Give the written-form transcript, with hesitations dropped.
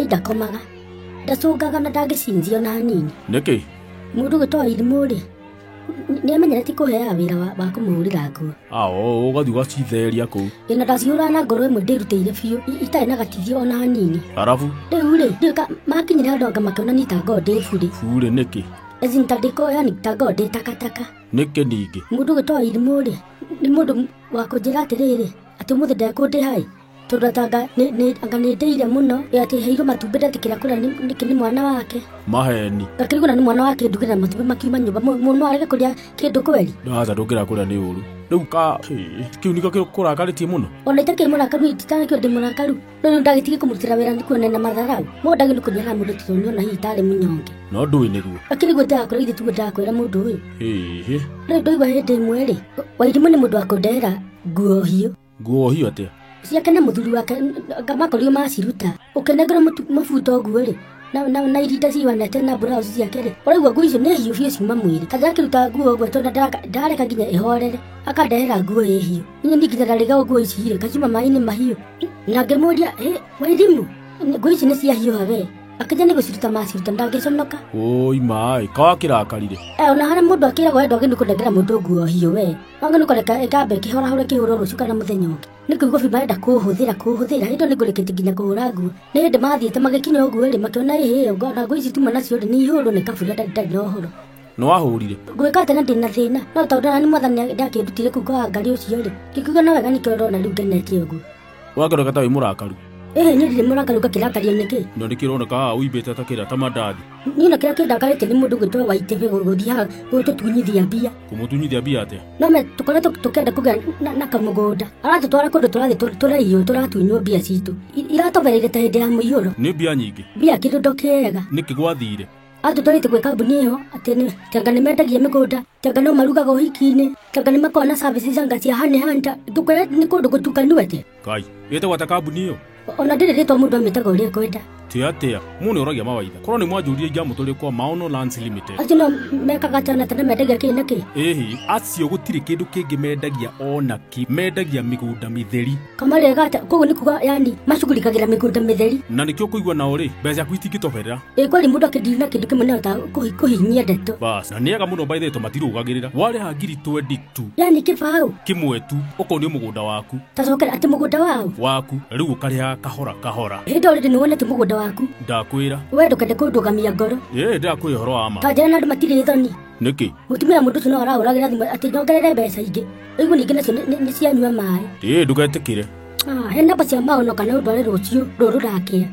Ndakomaga ndacũngaga na ndangĩcinjio na hanini. Nĩkĩ? Mũndũ gwĩtwo Irimũ rĩ, nĩ amenyerete kũheaga wĩra wa kũmũhũrĩra nguo. Ao, ũgathiĩ ũgacitheria kũu. Ĩ na ndacihũraga na ngoro ĩmwe ndĩrutĩire biũ, itarĩ na gatithio ona hanini. Arabu? Rĩu rĩ, ndiũĩ makinyire handũ anga makĩona niĩ ta ngoragwo ndĩ burĩ. Burĩ nĩkĩ? As in ta ndĩko, yani ta ngoragwo ndĩ takataka. Nĩkĩ ningĩ? Mũndũ gwĩtwo Irimũ rĩ, nĩ mũndũ wa kũnjĩra atĩrĩrĩ, atĩ ũmũthĩ ndekũndĩha ĩ, tondũ atanga anga nĩ ndĩire mũno, ĩ atĩ heirwo matumbĩ ndetĩkĩra kũrĩa nĩkĩ nĩ mwana wake. Maheni. Ngakĩrigwo na nĩ mwana wake ndugĩra matumbĩ makiuma nyũmba, mũndũ arege kũrĩa kĩndũ kweri. Aca ndũngĩra kũrĩa nĩ ũru. Rĩu ka kĩu nĩkĩo kĩkũrakarĩtie mũno? Ona itakĩrĩ mũrakaru, itakĩrĩ ndĩ mũrakaru. No rĩu ndagĩtige kũmũrutĩra wĩra nĩ kuona na matharau. Mũndũ ndagĩrĩirwo kũnyarara mũndũ tondũ nĩona hihi tarĩ mũnyonge. No ndũĩ nĩguo. Akĩrigwo ndĩrakwĩra ithe tiguo ndĩrakwĩra mũndũ ũyũ. Ĩhĩ. Rĩu ndaigua hĩndĩ ĩmwe rĩ, Wairimũ nĩ mũndũ wa kũndehera nguo hiũ. Nguo hiũ atĩa? Ciake na mũthuri wake, anga makorirwo maciruta. Ũkĩnengera mũbuto ũguo rĩ, na irinda cihuanĩte na blouse ciake rĩ, ũraigua nguo icio nĩ hiũ biũ ciuma mwĩrĩ. Ta ndakĩruta nguo ũguo tondũ ndareka nginya ĩhorere, akandehera nguo ĩ hiũ. Niĩ ningĩ ndararĩga nguo ici rĩ, ngaciuma maĩ-inĩ mahiũ. Na ngĩmũria, hĩ, Wairimũ, nguo ici nĩ ciahiũha we? Akĩnja nĩ gũciruta maciruta, ndangĩconoka. Oi maĩ, kawakĩrakarire. Ona harĩa mũndũ akĩragwo we ndwagĩrĩirwo kũnengera mũndũ nguo hiũ we. Wagĩrĩirwo kũreka ĩkambe ĩkĩhorahore kĩhũrwo rũciũ kana mũthenya ũngĩ. Nĩ kũigua biũ marenda kũhũthĩra, kũhũthĩra. Hĩndĩ ĩyo nĩngũrĩkĩtie nginya kũhũra nguo. Nĩ hĩndĩ mathiĩte magĩkinya ũguo rĩ, makĩona ĩhĩ, ona nguo ici tuma nacio rĩ, nĩ ihũrwo nĩ kaburi ndarĩ na ũhoro. Nĩ wahũrire? Ngwĩka atĩa na ndĩna thĩna? No tondũ ona nĩ mwathani ndakĩndutire kũu kwa Ngai ũcio rĩ, ngĩkiuga no wega nĩkĩo ũrona rĩu ngenetie ũguo. Ũgakĩoneka ta wĩ mũrakaru? Ĩhĩ, niĩ ndirĩ mũrakaru ngakĩrakario nĩkĩ? No nĩkĩroneka haha ũimbĩte ta kĩrĩa ta mandathi. Niĩ na kĩrĩa kĩndakarĩtie nĩ mũndũ gwĩtwo Waitĩbĩ gũthiĩ haha gũtũtunyithia mbia. Kũmũtunyithia mbia atĩa? No me tũkoretwo tũkĩenda kũgĩa na kamũgũnda. Aratũtwara kũndũ tũrathiĩ tũraiywo, tũratunywo mbia citũ. Iratobereire ta hĩndĩ ya mũiyũro. Nĩ mbia nyingĩ? Mbia kĩrũndo kĩega. Nĩkĩ gwathire? Atũtwarĩte gwĩ kambuni ĩyo atĩ nĩ tanga nĩ mendagia mĩgũnda, tanga no marugaga ũhiki-inĩ, tanga nĩ makoragwo na services anga cia honey hunter. Tũkwĩra nĩ kũndũ gũtukanu atĩa? Kai, ĩtagwo atĩa kambuni ĩyo? Ona ndĩrĩ rĩtwa mũndũ amĩtaga ũrĩa ekwenda. Ti atĩa, mũndũ nĩoragia mawaitha. Korwo nĩ mwanjũria ingĩamũtwarire kwa Maono Lands Limited. Acio no mekaga atĩa ona tene mendagia kĩ na kĩ? Ĩhĩ, acio gũtirĩ kĩndũ kĩngĩ mendagia ona kĩ. Mendagia mĩgũnda mĩtheri. Kamarega atĩa? Koguo nĩ kuga yani macugurikagĩra mĩgũnda mĩtheri. Na nĩkĩo kũigua nao rĩ, mbeca ciaku itingĩtoberera. Ĩ kweli mũndũ akĩndiri na kĩndũ kĩmwe nĩahota kũhinyia ndeto. Bas, na nĩega mũno by the way tondũ matirũgagĩrĩra. Warĩha ngiri twendi tu. Yani kĩbaũ? Kĩmwe tu, ũkonio mũgũnda waku. Ta cokera atĩ mũgũnda wao? Waku, rĩu ũkarĩhaga kahora kahora. Hĩndĩ ĩyo rĩrĩ nĩwonete mũgũnda waku? Ndakwĩra. We ndũkende kũndũgamia ngoro. Ĩ, ndakwĩra ũhoro wa ma. Ta njĩra na andũ matirĩ thoni. Nĩkĩ? Mũtumia mũndũ ũcio no arahũragĩra thimũ atĩ nyongerere mbeca ingĩ. Ũigue ningĩ nacio nĩ cianyua maĩ. Ĩ, ndũgetĩkĩre. He namba cia Maono kana ũndware rũciũ rũrũ rũrakĩa.